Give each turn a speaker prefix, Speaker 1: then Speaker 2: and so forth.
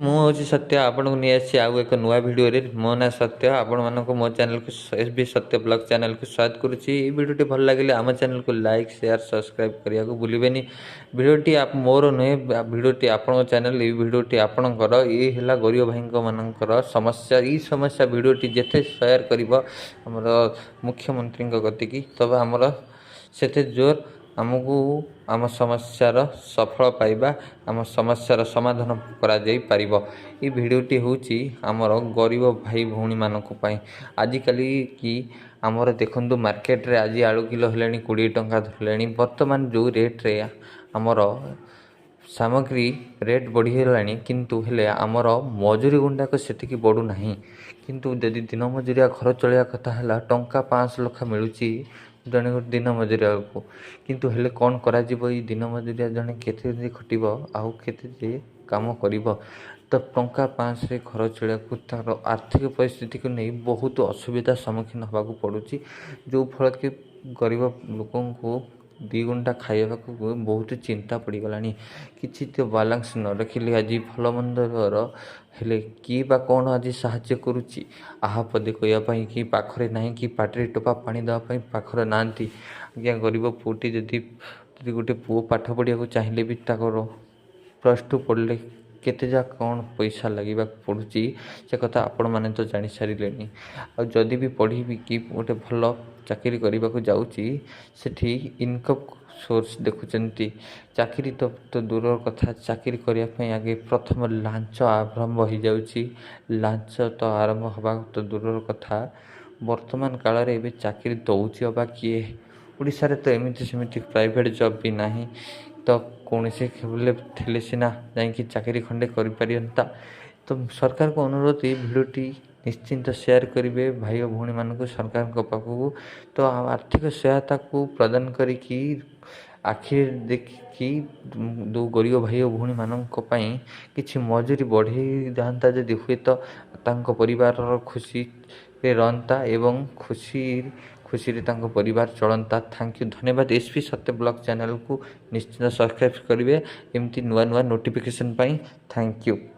Speaker 1: ମୁଁ ହେଉଛି ସତ୍ୟ, ଆପଣଙ୍କୁ ନେଇ ଆସିଛି ଆଉ ଏକ ନୂଆ ଭିଡ଼ିଓରେ। ମୋ ନାଁ ସତ୍ୟ। ଆପଣମାନଙ୍କୁ ମୋ ଚ୍ୟାନେଲକୁ, ଏସ୍ ବି ସତ୍ୟ ବ୍ଲଗ୍ ଚ୍ୟାନେଲକୁ ସ୍ୱାଗତ କରୁଛି। ଏଇ ଭିଡ଼ିଓଟି ଭଲ ଲାଗିଲେ ଆମ ଚ୍ୟାନେଲକୁ ଲାଇକ୍, ସେୟାର, ସବସ୍କ୍ରାଇବ୍ କରିବାକୁ ଭୁଲିବେନି। ଭିଡ଼ିଓଟି ମୋର ନୁହେଁ, ଭିଡ଼ିଓଟି ଆପଣଙ୍କ ଚ୍ୟାନେଲ, ଏଇ ଭିଡ଼ିଓଟି ଆପଣଙ୍କର। ଇଏ ହେଲା ଗରିବ ଭାଇଙ୍କ ମାନଙ୍କର ସମସ୍ୟା। ଏଇ ସମସ୍ୟା ଭିଡ଼ିଓଟି ଯେତେ ସେୟାର କରିବ ଆମର ମୁଖ୍ୟମନ୍ତ୍ରୀଙ୍କ କତିକି, ତେବେ ଆମର ସେତେ ଜୋର ଆମକୁ ଆମ ସମସ୍ୟାର ସଫଳ ପାଇବା, ଆମ ସମସ୍ୟାର ସମାଧାନ କରାଯାଇପାରିବ। ଏଇ ଭିଡ଼ିଓଟି ହେଉଛି ଆମର ଗରିବ ଭାଇ ଭଉଣୀମାନଙ୍କ ପାଇଁ। ଆଜିକାଲି କି ଆମର ଦେଖନ୍ତୁ, ମାର୍କେଟରେ ଆଜି ଆଳୁ କିଲୋ ହେଲାଣି 20 ଟଙ୍କା ଧରିଲେଣି। ବର୍ତ୍ତମାନ ଯେଉଁ ରେଟ୍ରେ ଆମର ସାମଗ୍ରୀ ରେଟ୍ ବଢ଼ିଗଲାଣି, କିନ୍ତୁ ହେଲେ ଆମର ମଜୁରୀ ଗୁଣ୍ଡାକ ସେତିକି ବଢ଼ୁନାହିଁ। କିନ୍ତୁ ଯଦି ଦିନ ମଜୁରିଆ ଘର ଚଳିବା କଥା ହେଲା, ଟଙ୍କା 500 ଲେଖା ମିଳୁଛି ଜଣେ ଗୋଟେ ଦିନ ମଜୁରିଆକୁ। କିନ୍ତୁ ହେଲେ କ'ଣ କରାଯିବ? ଏଇ ଦିନ ମଜୁରିଆ ଜଣେ କେତେ ଖଟିବ ଆଉ କେତେ ଯେ କାମ କରିବ? ତ ଟଙ୍କା 500ରେ ଘର ଚଳିବାକୁ ତା'ର ଆର୍ଥିକ ପରିସ୍ଥିତିକୁ ନେଇ ବହୁତ ଅସୁବିଧା ସମ୍ମୁଖୀନ ହେବାକୁ ପଡ଼ୁଛି, ଯେଉଁ ଫଳରେ ଗରିବ ଲୋକଙ୍କୁ 2 ଗୁଣ୍ଡା ଖାଇବାକୁ ବହୁତ ଚିନ୍ତା ପଡ଼ିଗଲାଣି। କିଛି ତ ବାଲାନ୍ସ ନ ରଖିଲେ ଆଜି ଭଲ ମନ୍ଦର ହେଲେ କିଏ ବା କ'ଣ ଆଜି ସାହାଯ୍ୟ କରୁଛି? ଆହା ପଦେ କହିବା ପାଇଁ କି ପାଖରେ ନାହିଁ କି ପାଟିରେ ଟୋପା ପାଣି ଦେବା ପାଇଁ ପାଖରେ ନାହାନ୍ତି ଆଜ୍ଞା। ଗରିବ ପୁଅଟି ଯଦି ଗୋଟେ ପୁଅ ପାଠ ପଢ଼ିବାକୁ ଚାହିଁଲେ ବି ତାଙ୍କର +2 ପଢ଼ିଲେ କେତେ ଯା କ'ଣ ପଇସା ଲାଗିବାକୁ ପଡ଼ୁଛି, ସେ କଥା ଆପଣମାନେ ତ ଜାଣିସାରିଲେଣି। ଆଉ ଯଦି ବି ପଢ଼ିବି କି ଗୋଟେ ଭଲ ଚାକିରି କରିବାକୁ ଯାଉଛି, ସେଠି ଇନକମ୍ ସୋର୍ସ ଦେଖୁଛନ୍ତି। ଚାକିରି ତ ଦୂରର କଥା, ଚାକିରି କରିବା ପାଇଁ ଆଗେ ପ୍ରଥମ ଲାଞ୍ଚ ଆରମ୍ଭ ହେଇଯାଉଛି। ଲାଞ୍ଚ ତ ଆରମ୍ଭ ହେବା ତ ଦୂରର କଥା, ବର୍ତ୍ତମାନ କାଳରେ ଏବେ ଚାକିରି ଦେଉଛି ଅବା କିଏ? ଓଡ଼ିଶାରେ ତ ଏମିତି ସେମିତି ପ୍ରାଇଭେଟ୍ ଜବ୍ ବି ନାହିଁ। ତ କୌଣସି ଥିଲେ ସିନା ଯାଇକି ଚାକିରି ଖଣ୍ଡେ କରିପାରିନ୍ତା। ତ ସରକାରଙ୍କୁ ଅନୁରୋଧ, ଏଇ ଭିଡ଼ିଓଟି ନିଶ୍ଚିନ୍ତ ସେୟାର କରିବେ ଭାଇ ଓ ଭଉଣୀମାନଙ୍କୁ ସରକାରଙ୍କ ପାଖକୁ। ତ ଆର୍ଥିକ ସହାୟତାକୁ ପ୍ରଦାନ କରିକି ଆଖିରେ ଦେଖିକି ଯେଉଁ ଗରିବ ଭାଇ ଓ ଭଉଣୀମାନଙ୍କ ପାଇଁ କିଛି ମଜୁରୀ ବଢ଼େଇ ଯାଆନ୍ତା ଯଦି, ହୁଏତ ତାଙ୍କ ପରିବାରର ଖୁସିରେ ରହନ୍ତା ଏବଂ ଖୁସି ଖୁସିରେ ତାଙ୍କ ପରିବାର ଚଳନ୍ତା। Thank you, ଧନ୍ୟବାଦ। ଏସ୍ ପି ସତ୍ୟ ବ୍ଲଗ୍ ଚ୍ୟାନେଲକୁ ନିଶ୍ଚିତ ସବସ୍କ୍ରାଇବ୍ କରିବେ ଏମିତି ନୂଆ ନୂଆ ନୋଟିଫିକେସନ୍ ପାଇଁ। Thank you.